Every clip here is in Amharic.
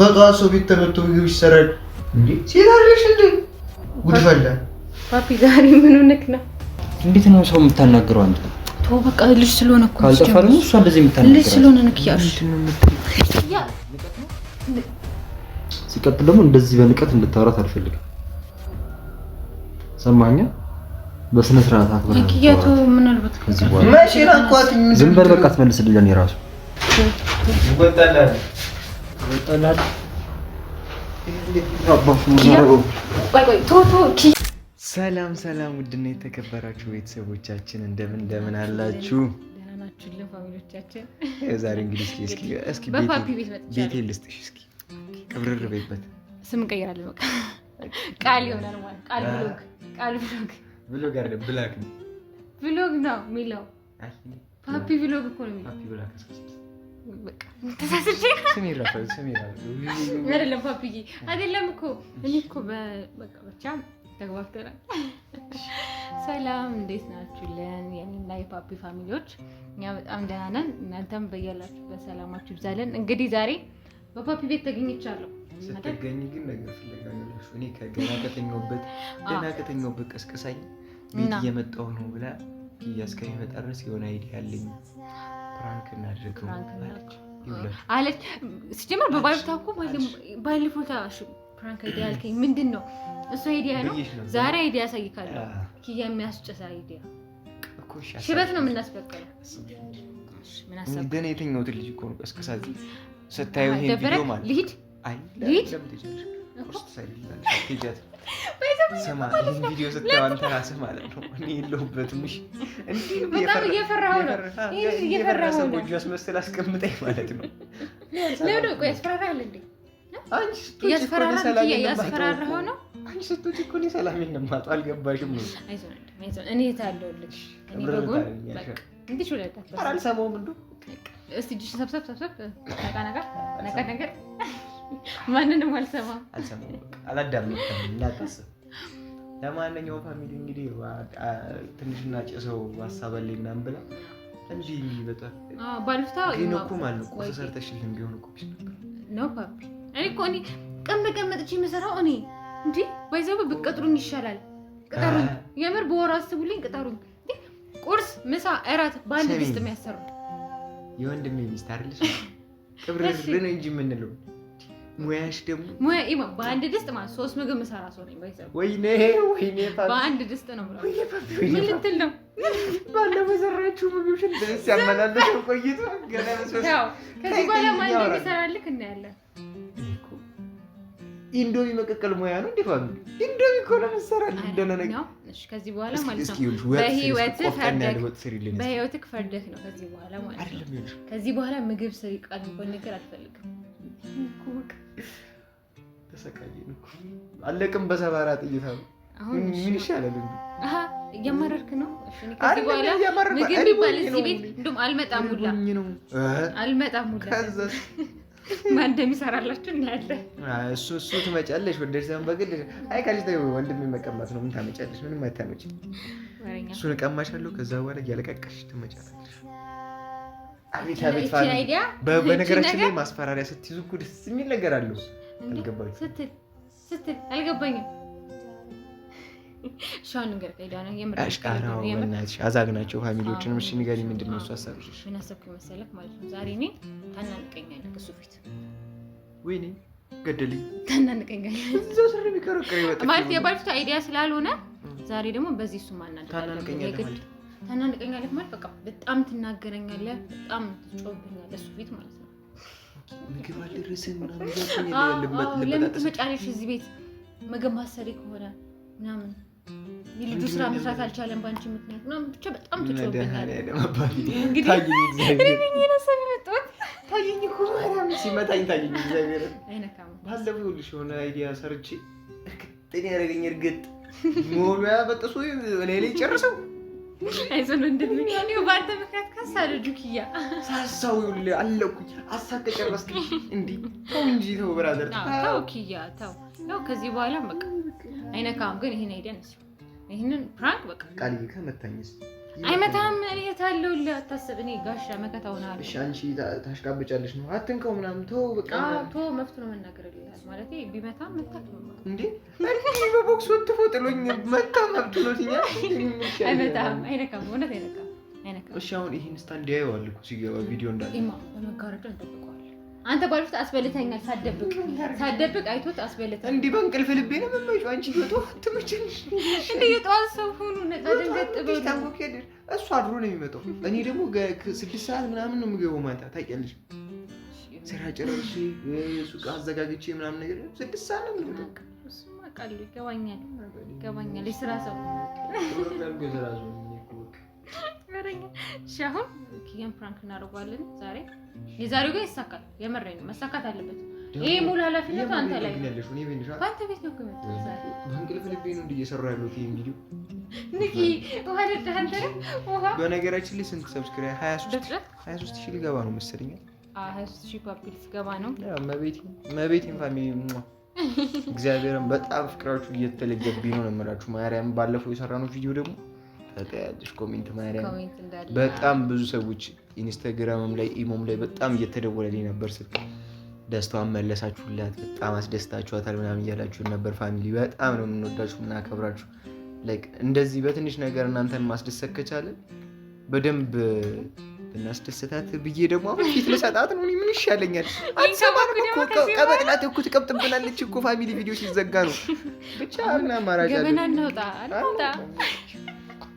በጠዋት ሰው ቤት ተመቶ ምግብ ይሰራል እንዴ? ሴት አይደለሽ እንዴ? ጉድ ፈላ። ፓፒ ዛሬ ምን ሆነክ ነው? እንዴት ነው ሰው የምታናግረው አንተ? ተው በቃ ልጅ ስለሆነ እኮ ካልጠፋ ደግሞ እሷ እንደዚህ የምታናግረው ልጅ ስለሆነ ነው። ኪያሽ ሲቀጥል ደግሞ እንደዚህ በንቀት እንድታወራት አልፈልግም። ሰማኛ በስነ ስርዓት አክብረህ ኪያቱ ምናልባት ከዚህ በኋላ መቼ ናኳት? ዝም በል በቃ ትመልስልኝ። ለእኔ ራሱ ይወጣላል ይወጣላል። ሰላም ሰላም፣ ውድና የተከበራችሁ ቤተሰቦቻችን እንደምን እንደምን አላችሁ? ዛሬ እንግዲህ እስኪ እስኪ እስኪ ቤቴ ልስጥሽ፣ እስኪ ቅብርር በይበት። ስም እንቀይራለን። በቃ ቃል ይሆናል ማለት ቃል vlog፣ ቃል vlog፣ vlog አይደለም black ነው፣ vlog ነው የሚለው። ፓፒ vlog እኮ ነው የሚለው። ፓፒ black በቃ ተሳስቼ አይደለም ፓፒዬ፣ አይደለም እኮ እኔ እኮ በቃ ብቻ ተግባብተናል። ሰላም እንዴት ናችሁልን? የኔና የፓፒ family ዎች እኛ በጣም ደህና ነን። እናንተም በያላችሁበት ሰላማችሁ ይብዛልን። እንግዲህ ዛሬ በፓፒ ቤት ተገኝቻለሁ። ስትገኝ ግን ነገር ፍለጋ ነው። እኔ ከገና ከተኛሁበት ገና ከተኛሁበት ቀስቅሳኝ ቤት እየመጣሁ ነው ብላ ኪያ እስከሚመጣ ድረስ የሆነ idea አለኝ prank እናድርገው አለች አለች። ሲጀመር በባሉታ እኮ ባለፈው prank idea ያልከኝ ምንድን ነው? እሱ idea ነው። ዛሬ idea ያሳይካለሁ። ኪያ የሚያስጨስ idea ሽበት ነው የምናስበቀለው። ገና የተኛሁትን ልጅ እኮ ነው ቀስቅሳ ስታዩ ይሄን ቪዲዮ ማለት ልሂድ ልሂድ ስማ ይህን ቪዲዮ ስታየው አንተ ራስህ ማለት ነው። እኔ የለሁበትም። እሺ በጣም እየፈራሁ ነው። እየፈራሁ ነው። ጎጆ አስመስል አስቀምጠኝ ማለት ነው። ለምን ቆይ፣ ያስፈራራል እንዴ? አንቺ ስትወጪ እያስፈራራኸው ነው። አንቺ ስትወጪ እኮ እኔ ሰላሜን ነው የማጣው። አልገባሽም ነው? አይዞህ አይዞህ፣ እኔ የት አለሁልሽ። እኔ በጎን በቃ እንዲህ ኧረ አልሰማውም እንደው እስቲ እጅሽ ሰብሰብ ሰብሰብ፣ ነቃ ነቃ ነቃ ነገር ማንንም አልሰማም አልሰማውም። በቃ አላዳምጥም፣ እንዳታስብ። ለማንኛውም family እንግዲህ ትንሽ እናጭሰው ሀሳብ አለኝ ምናምን ብላ እንዲህ በጣም ባልፍታ ግን እኮ ማለት ነው ቁርስ ሰርተሽልን ቢሆን እኮ ቢስ ነበር ነው ፓፒ። እኔ እኮ እኔ ቀን በቀን መጥቼ የምሰራው እኔ እንዴ ባይዘው ብትቀጥሩኝ ይሻላል። ቅጠሩኝ፣ የምር በወር አስቡልኝ፣ ቅጠሩኝ። ቁርስ፣ ምሳ፣ እራት በአንድ ድስት የሚያሰሩ የወንድሜ ሚስት አይደለሽ? ቅብርር ነው እንጂ የምንለው ሙያሽ ደግሞ ሙያ ኢማ በአንድ ድስት ማለት ሶስት ምግብ ምሰራ ሰው ነኝ። ባይዘው ወይኔ ወይኔ በአንድ ድስት ነው ብለው ምን ልትል ነው? ባለፈው የሰራችው ምግብ ሽንት ሲያመላለሰው ቆይቶ ገና ያው ከዚህ በኋላ ማን እንደሚሰራልክ እናያለን። ኢንዶሚ መቀቀል ሙያ ነው እንዴ? family ኢንዶሚ እኮ ነው የምትሰራልህ። ደህና ነገር ነው። እሺ ከዚህ በኋላ ማለት ነው በህይወትህ ፈርደህ በህይወትህ ፈርደህ ነው ከዚህ በኋላ ማለት ነው። ከዚህ በኋላ ምግብ ስሪ ቃል የሚባል ነገር አልፈልግም። ተሰቃየን እኮ አለቅም። በሰባራ ጥይት አሉ። ምን ይሻላል? እያማረርክ ነው። ከዚህ በኋላ ምግብ የሚባል እዚህ ቤት እንደውም አልመጣም ሁላ አልመጣም ሁላ። ማን እንደሚሰራላችሁ እናያለን። እሱ እሱ ትመጫለሽ ወደሽ ዘመን በግድ አይ ካልሽ ተይው፣ ወንድሜ መቀማት ነው። ምን ታመጫለሽ? ምንም አታመጪም። እሱን እቀማሻለሁ። ከዛ በኋላ እያለቀቀሽ ትመጫለሽ። አቤት አቤት! family በነገራችን ላይ ማስፈራሪያ ስትይዙ እኮ ደስ የሚል ነገር አለው። አልገባኝም ስትል ስትል አልገባኝም። አዛግ ናቸው family ዎችንም። እሺ ንገሪኝ፣ ምንድን ነው እሱ ሀሳብሽ? ምን አሰብኩኝ መሰለህ ማለት ነው ዛሬ እኔ ታናንቀኛለህ እሱ ፊት። ወይኔ ገደልኝ። ታናንቀኛለህ እዛው ስር የሚከረከር ይወጣ ማለት የባልፍቱ idea ስላልሆነ ዛሬ ደግሞ በዚህ እሱ ማናደድ ታናንቀኛለህ ማለት ታናንቀኛለህ ማለት በቃ በጣም ትናገረኛለህ፣ በጣም ትጮህብኛለህ እሱ ፊት ማለት ነው። ምግብ አልደረሰም ምናምን ለምን ትመጫለሽ እዚህ ቤት ምግብ ማሰሪ ከሆነ ምናምን የልጁ ስራ መስራት አልቻለም በአንቺ ምክንያት ምናምን ብቻ በጣም ትጮህብኛለህ። ታየኝ እኮ ማርያም ሲመታኝ ታየኝ። እግዚአብሔር ባለፈው ይኸውልሽ የሆነ idea ሰርቼ እርግጥ ያደረገኝ እርግጥ መሆኑ ያበጠሱ እኔ ላይ ጨርሰው አይዞን ወንድሜ፣ እኔው በአንተ ምክንያት ካሳ ልጁ ኪያ ሳሳው ይኸውልህ አለኩኝ። አሳከ ጨረስክ እንዴ? ተው እንጂ ተው brother፣ ተው ኪያ ተው። ያው ከዚህ በኋላ በቃ አይነካም። ግን ይሄን idea ነው ይሄንን prank በቃ ቃልዬ ከመታኝስ አይመታም። እኔ የት አለሁልህ፣ አታስብ። እኔ ጋሻ መከታ ሆናለሁ። እሺ አንቺ ታሽቃብጫለሽ ነው፣ አትንከው ምናምን ተው በቃ። አዎ ተው፣ መፍቱ ነው መናገር ይላል ማለት ቢመታም መታት ነው እንዴ? እኔ በቦክስ ወጥፎ ጥሎኝ መታ መብቱ ነው ትኛለሽ። አይመታም፣ አይነካም፣ እውነት አይነካም፣ አይነካም። እሺ አሁን ይሄን stand ያየዋል እኮ ሲገባ ቪዲዮ እንዳለ ኢማ በመጋረጃ እንጠብቀዋለን። አንተ ባልፍት አስበልተኛል። ሳትደብቅ ሳትደብቅ አይቶት አስበልተኛል። እንዲህ በእንቅልፍ ልቤ ነው የምመጪው። አንቺ የጠዋት ትመጪልሽ እንዴ? የጠዋት ሰው ሁኑ፣ ነፃ ደንገጥ በሉ። እሱ አድሮ ነው የሚመጣው። እኔ ደግሞ 6 ሰዓት ምናምን ነው የምገባው ማታ ታውቂያለሽ። ስራ ጨርሼ ሱቅ አዘጋግቼ ምናምን ነገር 6 ሰዓት ነው የምመጣው። እሱማ አውቃለሁ፣ ይገባኛል፣ ይገባኛል። የስራ ሰው። እሺ አሁን ኪያን prank እናደርገዋለን ዛሬ። የዛሬው ግን ይሳካል። የምሬን ነው፣ መሳካት አለበት። ይሄ ሙሉ ኃላፊነቱ አንተ ላይ ነው። በአንተ ቤት ነው እኮ የመጣሁት ዛሬ። በእንቅልፍ ልቤ ነው እንዲህ እየሰራሁ ያለሁት ይሄን ቪዲዮ። ንኪ ውሃ ደዳህ አንተ ነህ ውሃ። በነገራችን ላይ ስንት subscribe? 23 ሺህ ሊገባ ነው መሰለኝ። 23,000 ፓፒ ልትገባ ነው። መቤቴን family እግዚአብሔርን በጣም ፍቅራችሁ እየተለየብኝ ነው የምላችሁ። ማርያም ባለፈው የሰራነው ቪዲዮ ደግሞ ተጠያለሽ comment ማርያም በጣም ብዙ ሰዎች ኢንስታግራምም ላይ ኢሞም ላይ በጣም እየተደወለልኝ ነበር ስልክ። ደስታዋን መለሳችሁላት፣ በጣም አስደስታችኋታል ምናምን እያላችሁ ነበር። Family በጣም ነው የምንወዳችሁ የምናከብራችሁ። Like እንደዚህ በትንሽ ነገር እናንተን ማስደሰት ከቻለን በደንብ እናስደስታት ብዬ ደግሞ አሁን ፊት ልሰጣት ነው። ምን ይሻለኛል? አትሰማንም እኮ ቀበጥናት እኮ ትቀብጥብናለች እኮ family ቪዲዮ ሲዘጋ ነው። ብቻ ምን አማራጭ አለ? ገበና እናውጣ እናውጣ።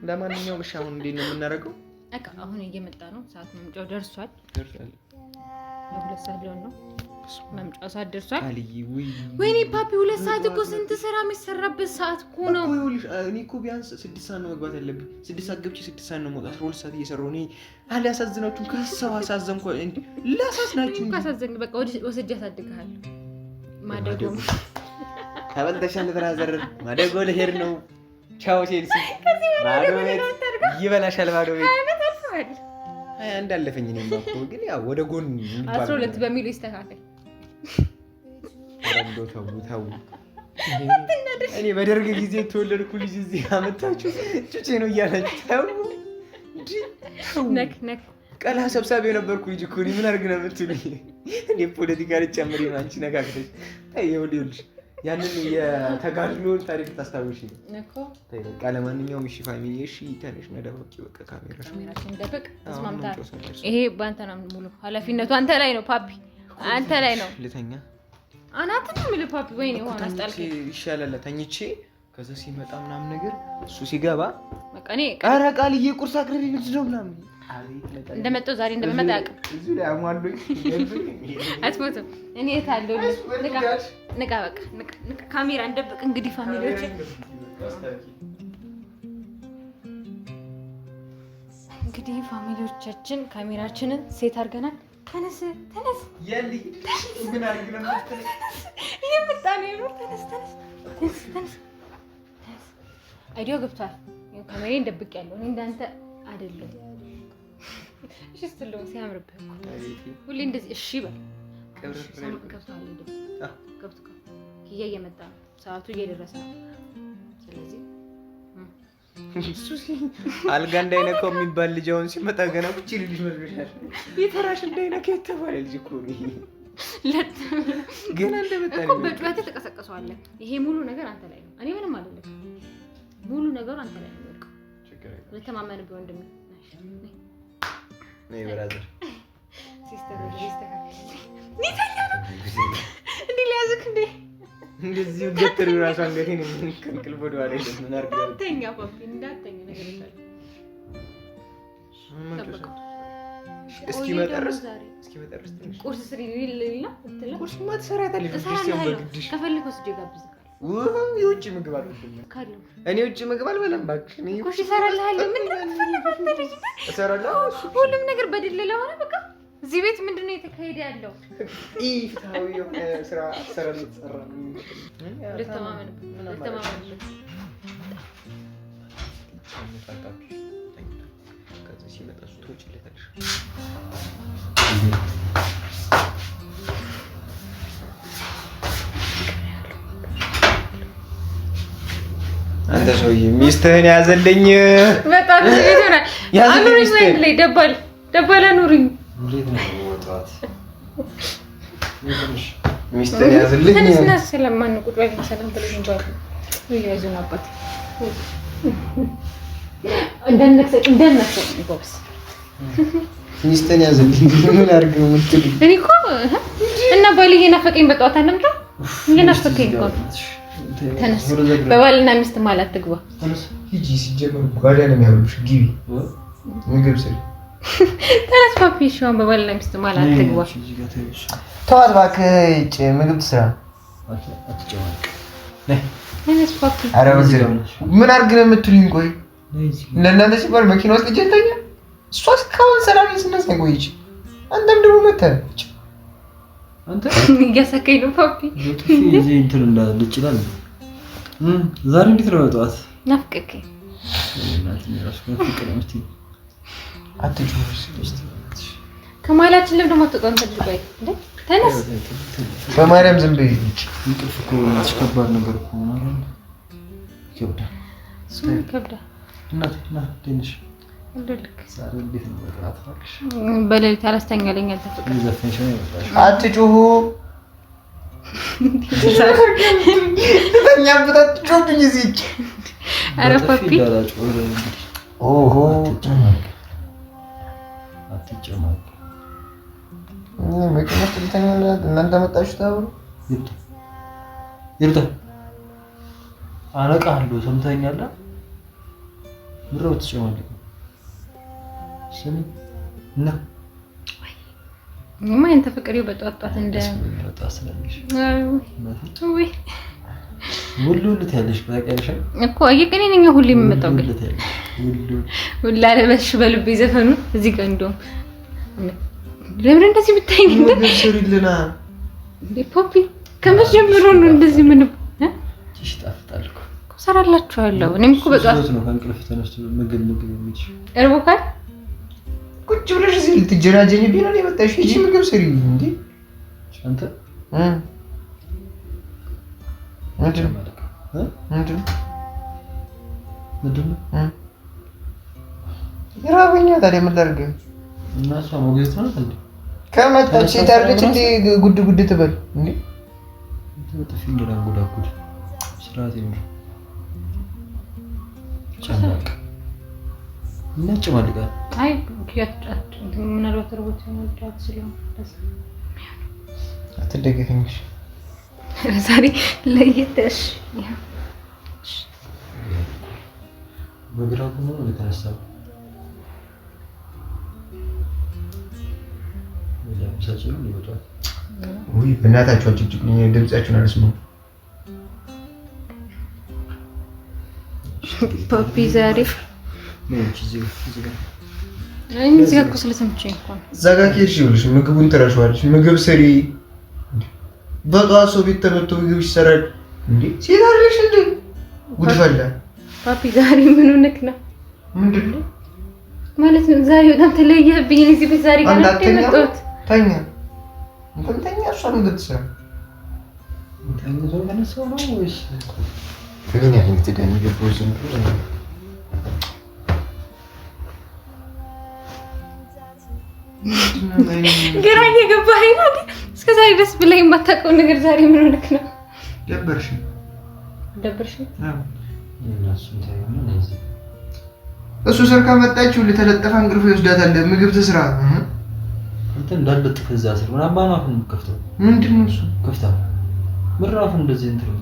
ለማንኛውም እሺ፣ አሁን እንዴት ነው የምናደርገው? በቃ አሁን እየመጣ ነው። ሰዓት መምጫው ደርሷል። 2 ሰዓት ሊሆን ነው። መምጫው ሰዓት ደርሷል። ወይኔ ፓፒ 2 ሰዓት እኮ ስንት ስራ የሚሰራበት ሰዓት እኮ ነው። እኔ እኮ ቢያንስ 6 ሰዓት ነው መግባት ያለብኝ። 6 ሰዓት ገብቼ 6 ሰዓት ነው መውጣት። 12 ሰዓት እየሰራሁ እኔ አላሳዝናችሁም። ከሰው አሳዘንኩ። ላሳዝናችሁ ካሳዘንክ በቃ ወስጄ አሳድግሃለሁ። ማደጎ ተበልተሻል brother። ማደጎ ልሄድ ነው። ቻው ቼልሲ። ባዶ ቤት ይበላሻል። ባዶ ቤት 21 አለፈኝ። እኔማ እኮ ግን ያው ወደ ጎን 12 በሚሉ ይስተካከል። እንደው ተው ተው። እኔ በደርግ ጊዜ የተወለድኩ ልጅ እዚህ አመታችሁ ጩጬ ነው እያላችሁ ተው። ነክ ነክ ቀላ ሰብሳቢ የነበርኩ ልጅ እኮ ምን አድርግ ነው የምትሉኝ? እኔ ፖለቲካ ልጨምሪ ነው አንቺ ነካክተሽ። ይኸውልሽ ያንን የተጋድሎን ታሪክ ታስታውሽ ነው። በቃ ለማንኛውም እሺ family፣ እሺ ተነሽ ነደባቂ በቃ ካሜራችን ደብቅ። ተስማምተሃል። ይሄ በአንተ ነው፣ ሙሉ ኃላፊነቱ አንተ ላይ ነው ፓፒ፣ አንተ ላይ ነው። ልተኛ አናትን ነው የምልህ ፓፒ። ወይኔ ውሃ አስጣልከኝ። ይሻላል ተኝቼ ከዛ ሲመጣ ምናምን ነገር እሱ ሲገባ በቃ እኔ ኧረ ቃልዬ ቁርስ አቅርቢ ምንድን ነው ምናምን እንደመጣሁ ዛሬ እንደመጣ አያውቅም። አትሞትም። እኔ የት አለሁ? ንቃ፣ በቃ ንቃ። ካሜራ እንደብቅ እንግዲህ family ዎች እንግዲህ family ዎቻችን ካሜራችንን set አድርገናል። ተነስ ተነስ፣ እየመጣ ነው። ተነስ ተነስ ተነስ ተነስ። Idea ው ገብቷል። ካሜራዬን ደብቅ ያለው እኔ እንዳንተ አይደለም። እሺ ስትለው ሲያምርብህ እኮ ሁሌ እንደዚህ እሺ በል። ገብቶሃል? ገብቶ ኪያ እየመጣ ነው። ሰዓቱ እየደረሰ ነው። ስለዚህ አልጋ እንዳይነካው የሚባል ልጅ አሁን ሲመጣ ገና ቁጭ ልጅ መስሎሻል። የተራሽ እንዳይነካ የተባለ ልጅ እኮ ገና እንደመጣ እኮ በጩኸት ተቀሰቀሰዋለህ። ይሄ ሙሉ ነገር አንተ ላይ ነው። እኔ ምንም አልልም። ሙሉ ነገሩ አንተ ላይ ነው የሚወድቀው። ልተማመንብህ ወንድሜ። Brother Sister እንዴ ሊያዝክ እንዴ እንደዚህ ገትር ራሱ አንገቴን ከእንቅልፍ ወደ ኋላ የለም። ምን አድርግ እንዳተኛ ፓፒ እንዳተኛ ነገር እስኪመጣ ድረስ ትንሽ ቁርስ ስሪ ሊልና ቁርስማ ትሰሪያታለሽ። ከፈለክ ወስጄ ጋብዝካለሁ። የውጭ ምግብ አልወድም እኔ የውጭ ምግብ አልበላም። እባክሽ እኮ እሺ እሰራልሃለሁ። ምንድን ነው የምትፈልገው አንተ ልጅ? እሰራለሁ። ሁሉም ነገር በድለላ ሆነ። በቃ እዚህ ቤት ምንድን ነው የተካሄደ ያለው? ኢፍትሐዊ የሆነ ስራ አሰራር እየተሰራ ነው። ልተማመንበት ልተማመንበት። ከዛ ሲመጣ እሱ ትወጪለታለሽ። አንተ ሰውዬ ሚስትህን ያዘልኝ። በጣም ይሆናል። አኑሪኝ ወንድ ላይ ደባል ደባል አኑሪኝ። ሚስትህን ያዘልኝ። ተነስና ሰላም ማነው? ቁጭ በል ሰላም ብለሽ እንጂ ያዙን አባት እንዳነክሰኝ እንዳነክሰኝ ጎበዝ ሚስትህን ያዘልኝ። ምን አድርግ ነው የምትሉኝ? እኔ እኮ እና ባል እየናፈቀኝ በጠዋት አንምጣ እየናፈቀኝ እኮ ተነስ። በባልና ሚስት መሀል አትግባ። ሂጂ። ሲጀመር ጓዳ ነው የሚያበሉሽ። ግቢ ምግብ ስሪ። ተነስ ፓፒ። እሺ አሁን በባልና ሚስት መሀል አትግባ። ተዋት እባክህ። ምግብ ትስራ። ተነስ ፓፒ። ኧረ ምን አድርግ ነው የምትሉኝ? ቆይ ለእናንተ ሲባል መኪና ውስጥ እጄ ልተኛ። እሷ እስካሁን ሰላም ስነሳ ቆይች። አንተም ደግሞ መተህ አንተ እያሳከኝ ነው ፓፒ። እዚህ እንትን እንዳልችላል። ዛሬ እንዴት ነው ጠዋት? ናፍቀከኝ። ከመሀላችን ለምን ደግሞ አትወጣም? ተድርጓይ እንዴ ተነስ። በማርያም ዝም በይ። እንቅልፍ እኮ ከባድ ነገር እኮ ነው። ይከብዳል፣ ይከብዳል። እናቴ ና ትንሽ ዛሬ እንዴት ነው በጠዋት እባክሽ? በሌሊት አላስተኛለኝ አልተፈቀደም። አትጩሁ። ተኛበት። አትጩሁብኝ እዚህ። ኧረ ፓፒ ኦሆ አትጨማቅ። መኪና ውስጥ ልተኛ እናንተ መጣችሁ ተብሎ ይርታ አነቃለሁ። ሰምተኸኛል? ምነው ትጨማለቅ? ስሚ እና እኔማ ያንተ ፍቅር ይኸው በጠዋት ጠዋት እንደ ሁሉ ሁሉ ትያለሽ ታውቂያለሽ እኮ አየህ፣ እኔ ነኝ ሁሌ የምመጣው ግን ሁላ ለበሽ በልቤ ዘፈኑ እዚህ ጋር እንደውም ለምን እንደዚህ ብታይኝ እንደ ስሪልና እንደ ፖፒ ከመቼ ጀምሮ ነው እንደዚህ? ምን ይጣፍጣል እኮ እሰራላችኋለሁ። እኔም እኮ በጠዋት ነው ከእንቅልፍ ተነስቶ ምግብ ምግብ የሚልሽ እርቦካል። ቁጭ ብለሽ እዚህ ልትጀናጀኝብኝ ነው የመጣሽ? ሂጂ ምግብ ስሪ። እንዴ አንተ ምንድን ነው ምንድን ነው ይራበኛ። ታዲያ ምን ላድርግ? እና እሷ ሞግዚት ናት እንዴ? ከመጣች ሴት አይደለች እንዴ? ጉድ ጉድ ትበል እንዴ? ጥፊ እንዳንጎዳጉድ ስርዓት ይኑር። ጨማቅ እና ጨማልቃል። አይ ምናልባት እርቦት ስለሆነ አትደገፊኝ። ዛሬ ለየት በግራ ጎኑ ነው የተነሳው። ውይ በእናታችሁ አጭቅጭቁኝ፣ ድምጻችሁን አልሰማሁም። ፓፒ ዛሬ እዚህ ጋር እኮ ስለተመቸኝ እኮ ነው። እዛ ጋር ከሄድሽ ይኸውልሽ ምግቡን ትረሺዋለሽ። ምግብ ስሪ። በጠዋት ሰው ቤት ተመቶ ምግብ ይሰራል እንዴ? ሴት አይደለሽ እንዴ? ጉድ ፈላ። ፓፒ ዛሬ ምን ሆነክ ነው? ምንድን ነው ማለት ነው? ዛሬ በጣም ተለየህብኝ። እዚህ ቤት ዛሬ ገና ነው የመጣሁት። ተኛ እንትን ተኛ። እሷ ምግብ ትስራ። ተኝቶ ተነሳው ነው ወይስ ምን አይነት ደን ገባው ዝም ብሎ ግራ እየገባኸኝ ነው። እስከ ዛሬ ደስ ብለህ የማታውቀውን ነገር ዛሬ ምን ሆነክ ነው? ደበርሽ ደበርሽ። እሱ ስር ከመጣችሁ ልተለጠፈ እንቅልፍ ይወስዳታል። ምግብ ትስራ። አንተ እንዳልለጥፍ እዛ ስር ምን አባ ነው አፍን ከፍተው ምንድን ነው እሱ ከፍታ ምራፍ እንደዚህ እንትን ነው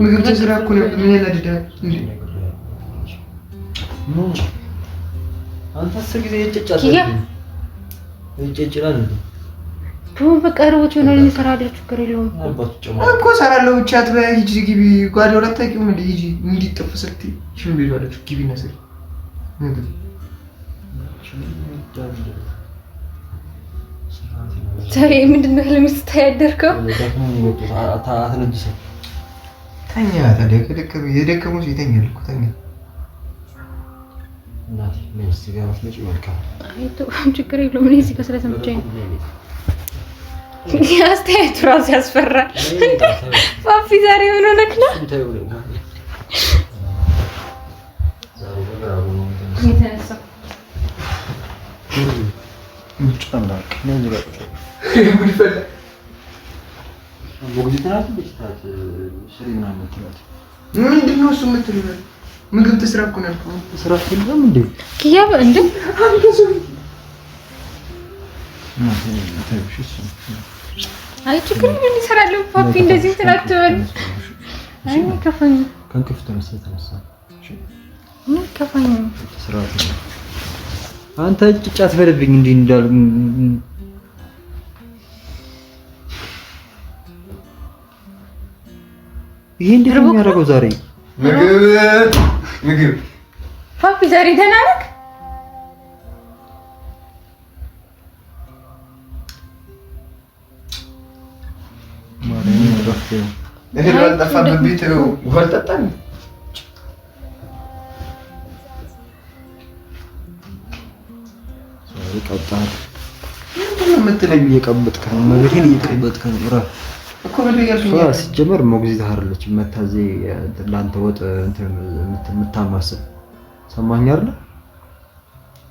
ምግብ ትስራ እኮ ነው። ምን ያናድዳል? አንተ አስር ጊዜ ይጨጫል ይጨጭላል እንዴ? በቃ ርቦት ይሆናል። እኔ እሰራለሁ፣ ችግር የለውም እኮ እሰራለሁ። ብቻ አትበይ። ሂጂ ግቢ። ጓዳውን አታውቂውም እንዴ? ሂጂ እንዲጥፍ ስትይ ሽም ቤቱ አለችው። ግቢ እና ስሪ ምግብ። ዛሬ ምንድን ነው ህልም ስታይ ያደርከው? ተኛ ታዲያ። ከደከመ የደከመው ሰው ይተኛል እኮ ተኛ። ችግር የለውም። እኔ እዚህ ጋር ስለተመቸኝ ነው። አስተያየቱ ራሱ ያስፈራል። ፓፒ ዛሬ ምን ሆነክ ነው? የተነሳው ምንድን ነው እሱ የምትለው? ምግብ ትስራ እኮ ነው ያልኩህ። ስራ አትልም እንዴ? ኪያ እንዴ አይ ችግር ምን ይሰራል? ፓፒ እንደዚህ እንትን አትበል። አይ ከፋኝ፣ ከእንቅልፍ ተነሳ ተነሳ። ምን ከፋኝ? አንተ ጭጫ አትበልብኝ እንዲህ እንዳል ይሄ እንዴት ነው የሚያደርገው ዛሬ? ምግብ ምግብ ፓፒ ዛሬ ደህና ነህ? እህል ባልጠፋበት ቤት ውሃ አልጠጣም። ምንድን ነው የምትለኝ? እየቀበጥክ ነው፣ መቤቴን እየቀበጥክ ነው። እረፍ እኮ ምንድን እያልኩኝ እሷ ሲጀመር ሞግዚት አይደለችም። መታዜ ለአንተ ወጥ የምታማስል ሰማኝ አይደለ?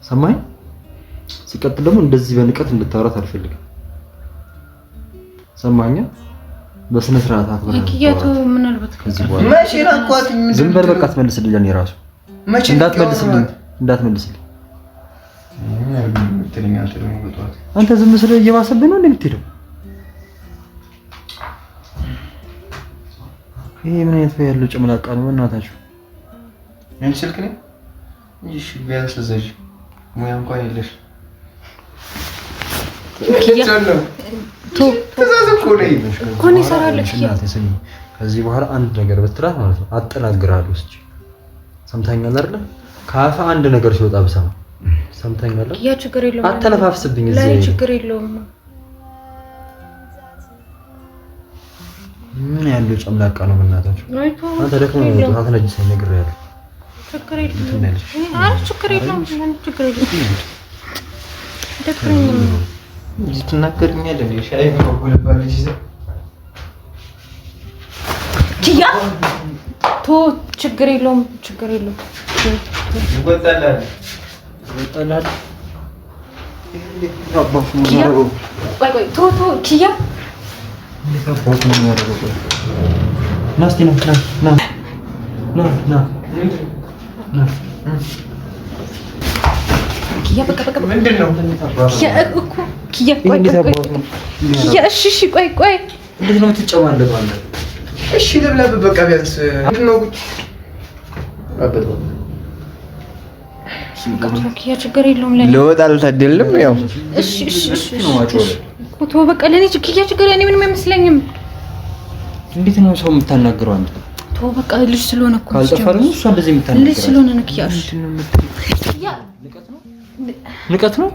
ሰማኝ። ሲቀጥል ደግሞ እንደዚህ በንቀት እንድታወራት አልፈልግም። ሰማኛ። በስነ ስርዓት አክብረህ ኪያቱ ምናልባት ከዚህ በኋላ መቼ ናኳት? ዝም በል በቃ። አትመልስልኝ፣ ለእኔ ራሱ መቼ እንዳትመልስልኝ፣ እንዳትመልስልኝ። የምትለኝ አንተ ደግሞ በጠዋት አንተ ዝም ስለ እየባሰብህ ነው እንደምትሄደው። ይሄ ምን አይነት ያለው ጭምላቃ ነው? በእናታችሁ ያንቺ ስልክ ነው? እሺ ቢያንስ እዘዥ። ሙያ እንኳን የለሽ። ትእዛዝ እኮ ነው። እኮ እኔ እሰራለሁ። ኪያ እናቴ ስሚ፣ ከዚህ በኋላ አንድ ነገር ብትላት ማለት ነው አጠናግራለሁ። እስኪ ሰምታኛል አይደለ? ከአፍህ አንድ ነገር ሲወጣ ብሰማ ሰምታኛል አይደል? ኪያ ችግር የለውም። አተነፋፍስብኝ ለእኔ እዚህ ችግር የለውም። ምን ያለው ጨምላቃ ነው? በእናታችሁ አንተ ደክሞ ነው አትነጅሰኝ፣ ነግሬሃለሁ። ችግር የለውም። ኧረ ችግር የለውም። ለእኔ ችግር የለውም። ደብረኝም ትናገርኛለህ እንዴ? ሻይ ጎልባለች ይዘህ ኪያ ቶ ችግር የለውም። ችግር የለውም። ይወጣልሃል። ይወጣልሃል። ኪያ ቆይ ቆይ ቶ ቶ ኪያ እንዴት አባቱ ነው የሚያደርገው? ቆይ ና እስኪ ና ና ና ና ና ኪያ በቃ በቃ በቃ ምንድን ነው? ኪያ እኮ ኪያ ይሄ ቆይ እንዴት ቆይ አባቱ ነው ኪያ እሺ እሺ ቆይ ቆይ እንዴት ነው የምትጨማለቀው አንተ? እሺ ልብላበት በቃ ቢያንስ ምንድን ነው ጉድ አበጥ ኪያ ችግር የለውም ለእኔ ለወጥ አልታደልም። ያው እሺ እሺ እሺ እኮ ተወው በቃ ለእኔ ኪያ ችግር እኔ ምንም አይመስለኝም። እንዴት ነው ሰው የምታናግረው አንተ? ተወው በቃ ልጅ ስለሆነ እኮ ካልጠፋ ደግሞ እሷ እንደዚህ ልጅ የምታናግረው ስለሆነ ነው ኪያ። እሺ ኪያ ንቀት ነው።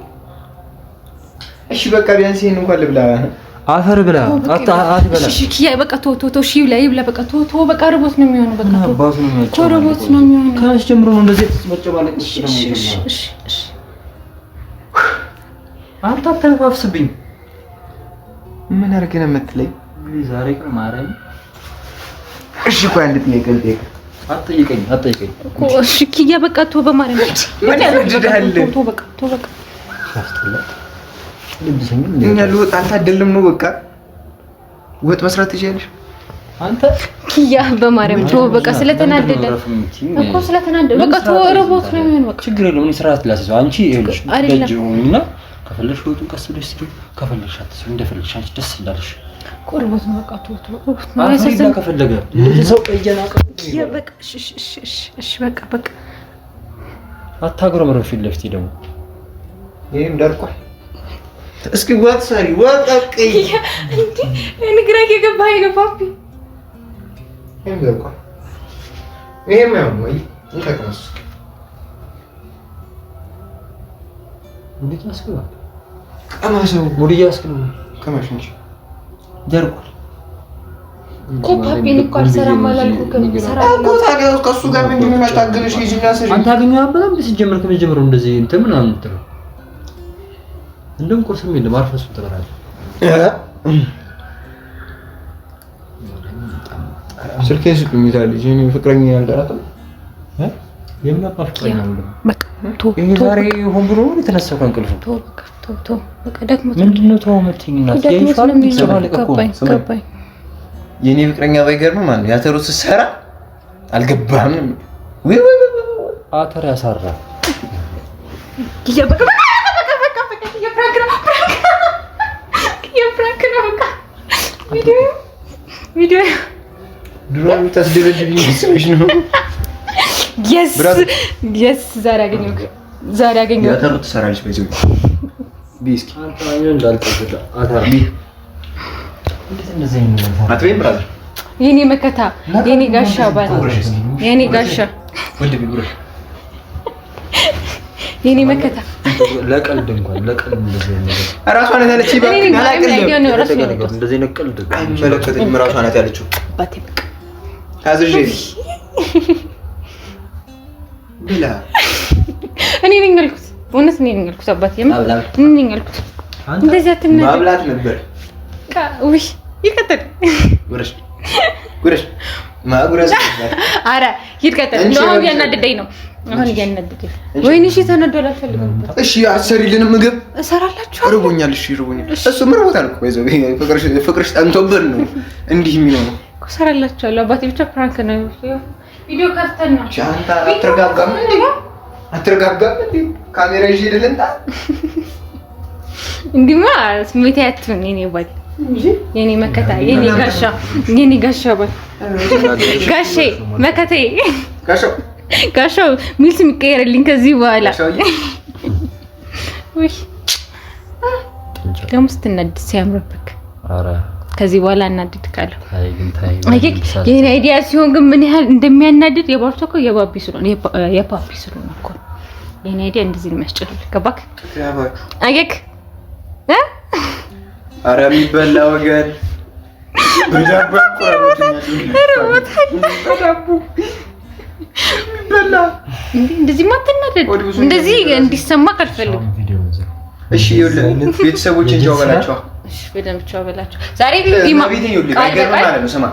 እሺ በቃ ቢያንስ ይሄን እንኳን ልብላ። አፈር ብላ አትበላ። እሺ ኪያ በቃ ተወው ተወው ተወው እሺ ይብላ ይብላ በቃ ተወው ተወው በቃ ርቦት ነው የሚሆነው በቃ ምን ተወው አባቱ ነው እኮ ርቦት ነው የሚሆነው። ከመቼ ጀምሮ ነው እንደዚህ መጨማለቅ? እሺ እሺ እሺ እሺ እሺ አንተ አተነፋፍስብኝ። ምን አድርገህ ነው የምትለኝ? ዛሬ ቀን ማርያም እሺ ቆይ አንድ ጥያቄ ልጠይቅህ። አትጠይቀኝ፣ አትጠይቀኝ። እኮ እሺ ኪያ በቃ ተወው በማርያም ምን ያደርግልሃል? ተወው በቃ ተወው በቃ ያስጠላል። ልብሰኝም እኛ ለወጥ አልታደልም ነው በቃ ወጥ መስራት ትችያለሽ። አንተ ኪያ በማርያም ተወው በቃ ስለተናደደ እኮ ስለተናደደ በቃ ተወው ርቦት ነው የሚሆነው በቃ ችግር የለውም። እኔ ስርዓት ላስይዘው። አንቺ ይኸውልሽ አይደለም። ደጅ ሆኚና ከፈለግሽ ወጡን ቀስ ብለሽ ስሪ፣ ከፈለግሽ አትስሪ፣ እንደፈለግሽ አንቺ ደስ እንዳለሽ። እኮ ርቦት ነው በቃ ተወው ተወው ርቦት ነው አፈር ይብላ ያሳዝን ከፈለገ ሰው እየናቀ ኪያ በቃ እሺ እሺ እሺ እሺ በቃ በቃ አታጉረምርም ፊት ለፊቴ ደግሞ ይሄም ደርቋል። እስኪ ወጥ ሰሪ ወጥ አቅይ። ኪያ እንዴ እኔ ግራ እየገባኝ ነው ፓፒ ይሄም ደርቋል። ይሄም ያው ነው። እንጠቅመስ እንዴት ያስገባል? ቀማሰው ሙድ እያስክ ነው። ቀማሽ እንጂ ደርቋል እኮ ፓፒ እኔ እኮ አልሰራም አላልኩህም። እሰራለሁ እኮ ታዲያ ከእሱ ጋር ምንድን ነው የሚያታግልሽ? ሂጂና ስሪ። አንተ አገኘኸው አበላም እንደ ሲጀመር ከመጀመሪያው እንደዚህ እንትን ምናምን የምትለው እንደውም ቁርስም የለም አርፈህ እሱን ትበላለህ። እ? ስልኬን ስጡኝ ይላል። እኔ ፍቅረኛ ያልጠራጥም የምን አባ ፍቅረኛ ነው? በቃ ይሄ ዛሬ ሆን ብሎ ነው የተነሳው ከእንቅልፉ። ምንድን ነው ተው የምትይኝ? የኔ ፍቅረኛ ባይገርምም ማለት ነው ያተሩ ስትሰራ አልገባህም። ወይ ወይ አተር ያሳራ ድሮ የምታስደበድብኝ ስምሽ ነው። Yes ዛሬ አገኘሁህ፣ ዛሬ አገኘሁህ። ያተሩ ትሰራለች በዚህ የኔ መከታ፣ የኔ ጋሻ ባል፣ የኔ ጋሻ፣ የኔ መከታ ለቀልድ እንኳን ለቀልድ እንደዚህ ነገር እራሷ ናት ያለችው። እንደዚህ ቀልድ አይመለከተኝም። እራሷ ናት ያለችው። ታዝዤ ብላ እኔ ነኝ ያልኩት። እውነት እኔ ነኝ ያልኩት። አባቴ እኔ ነኝ ያልኩት። እንደዚህ አትናገር። ማብላት ነበር። ውይ ይቀጥል። ጉረሽ ጉረሽ ማጉረስ ነበር። ኧረ ይቀጥል። እንደው አሁን እያናደደኝ ነው። አሁን እያናደደኝ ወይኔ። እሺ ተናዷል። አልፈልግም። እሺ አትሰሪልንም ምግብ? እሰራላችኋለሁ። እርቦኛል። እሺ እርቦኛል። እሱም እርቦታል እኮ ፍቅርሽ ጠንቶብን ነው እንዲህ የሚሆነው። እሰራላችኋለሁ አባቴ። ብቻ prank ነው። ቪዲዮ ከፍተን ነው። አንተ አትረጋጋም እንዴ? አትረጋጋም እንዴ? ካሜራ ይዤ ልምጣ? እንዲማ ስሜት አትሁን የኔ ባል፣ የኔ መከታ፣ የኔ ጋሻ፣ የኔ ጋሻ ባል፣ ጋሼ መከቴ፣ ጋሻው ሚል ስም ይቀየርልኝ ከዚህ በኋላ። ውይ ደግሞ ስትናደድ ሲያምርብክ። ከዚህ በኋላ እናድድካለሁ። የኔ idea ሲሆን ግን ምን ያህል እንደሚያናድድ የባርቶ እኮ የባቢ ስለሆነ የፓፒ ስለሆነ እኮ የኔ idea እንደዚህ ነው የሚያስጨልል። ገባክ? አየክ? ኧረ የሚበላ ወገን እንደዚህ አትናደድ። እንደዚህ እንዲሰማ ካልፈልግ እሺ፣ ይኸውልህ ቤተሰቦችን ቻው በላቸው። እሺ፣ በደንብ ቻው በላቸው። ዛሬ ስማ፣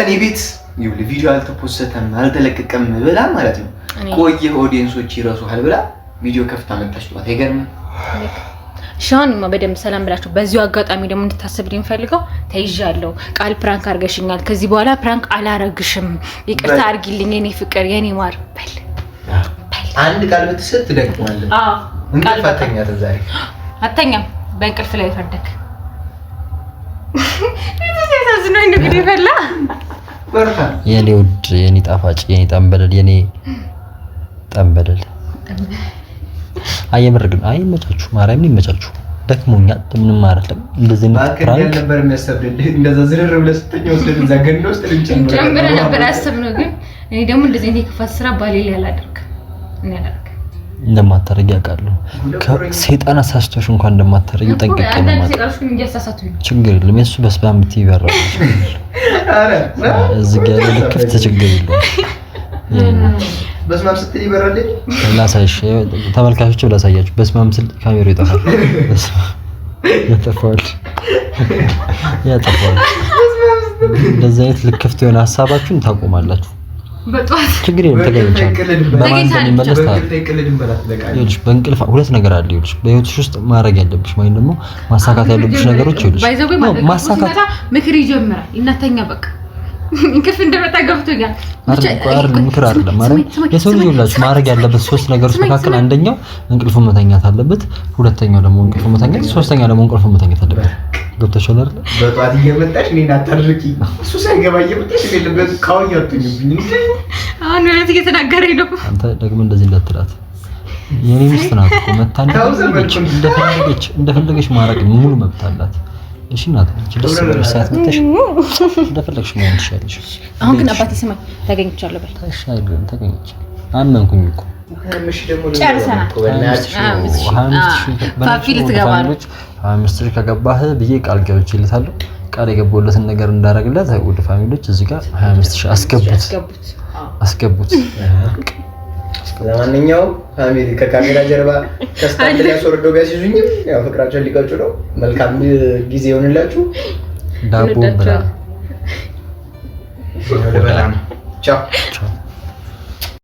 እኔ ቤት ይኸውልህ ቪዲዮ አልተፖሰተም አልተለቀቀም ብላ ማለት ነው። ቆየህ audience ኦች ይረሱሃል ብላ ቪዲዮ ከፍታ መጣች። ጠዋት አይገርምም? ሻንማ በደንብ ሰላም ብላችሁ። በዚሁ አጋጣሚ ደግሞ እንድታስብልኝ የምፈልገው ተይዣለሁ፣ ቃል prank አድርገሽኛል። ከዚህ በኋላ prank አላረግሽም፣ ይቅርታ አድርጊልኝ የኔ ፍቅር የኔ ማር። በል አንድ ቃል ብትሰጥ ትደግመዋለህ። እንቅልፍ አተኛትም ዛሬ አተኛም። በእንቅልፍ ላይ ፈርደክ ፈላ። የኔ ውድ የኔ ጣፋጭ የኔ ጠንበለል የኔ ጠንበለል አይ የምር ግን አይ ይመቻችሁ፣ ማርያምን ይመቻችሁ። ደክሞኛል፣ ምንም አይደለም። እንደዚህ አይነት prank ነበር የሚያሰብልህ። እንደዛ ዝርር ብለህ ስትተኛ ወስደን እዛ ገንዳ ውስጥ ልንጨምር ነበር ያሰብነው። ግን እኔ ደግሞ እንደዚህ አይነት የክፋት ስራ ባሌ ላይ አላደርግም። እኔ አላደርግም። እንደማታደርጊ አውቃለሁ። ሰይጣን አሳስቶሽ እንኳን እንደማታደርጊ ጠንቅቄ ነው የማውቀው። ችግር የለም። የእሱ በስመ አብ ብትይ ይበራል። እዚህ ጋር ያለው ክፍት ችግር የለውም። በስመ አብ ስትል ይበራል። ላሳይሽ፣ ተመልካቾች ላሳያችሁ። በስመ አብ ስል ካሜራው ይጠፋል። ያጠፋዋል፣ ያጠፋዋል። እንደዚህ አይነት ልክፍት የሆነ ሀሳባችሁን ታቆማላችሁ። ችግር የለም። ተገኝቻለሁ። በማን እንደሚመለስ ይኸውልሽ፣ በእንቅልፍ ሁለት ነገር አለ። ይኸውልሽ፣ በህይወትሽ ውስጥ ማድረግ ያለብሽ ወይም ደግሞ ማሳካት ያለብሽ ነገሮች ይኸውልሽ፣ ማሳካት ምክር ይጀምራል። እናተኛ በቃ እንቅልፍ እንደመጣ ገብቶኛል። ምክር አይደለም ማለት የሰው ልጅ ይኸውላችሁ ማድረግ ያለበት ሶስት ነገሮች መካከል አንደኛው እንቅልፉ መተኛት አለበት፣ ሁለተኛው ደግሞ እንቅልፉ መተኛት፣ ሶስተኛ ደግሞ እንቅልፉ መተኛት አለበት። ገብቶሻል አይደል? በጧት እየመጣሽ እኔን አታድርቂ። እሱ ሳይገባ እየመጣሽ እኔ ልበት ካውያ አትሁኝብኝ። አሁን እውነት እየተናገረኝ ነው። አንተ ደግሞ እንደዚህ እንዳትላት። የኔ ሚስት ናት እኮ መታ እንደፈለገች እንደፈለገች ማድረግ ሙሉ መብት አላት። እሺ እናት፣ አንቺ ደስ ብሎሽ ሰዓት መተሽ እንደፈለግሽ መሆን ትችያለሽ። አሁን ግን አባቴ ስማኝ፣ ተገኝቻለሁ በል። እሺ አይደለም ተገኝቼ አመንኩኝ እኮ ጨርሰናል። ፓፒ ልትገባ ነው። 25,000 ከገባህ ብዬ ቃል ገብቼለታለሁ። ቃል የገባሁለትን ነገር እንዳደረግለት ውድ family ዎች እዚህ ጋር 25,000 አስገቡት፣ አስገቡት። ለማንኛውም family ከካሜራ ጀርባ ከ stand ላይ አስወርደው ቢያስይዙኝም ያው ፍቅራቸውን ሊቀጩ ነው። መልካም ጊዜ ይሆንላችሁ። ዳቦ ብላ። ልበላ ነው። ቻው። ቻው።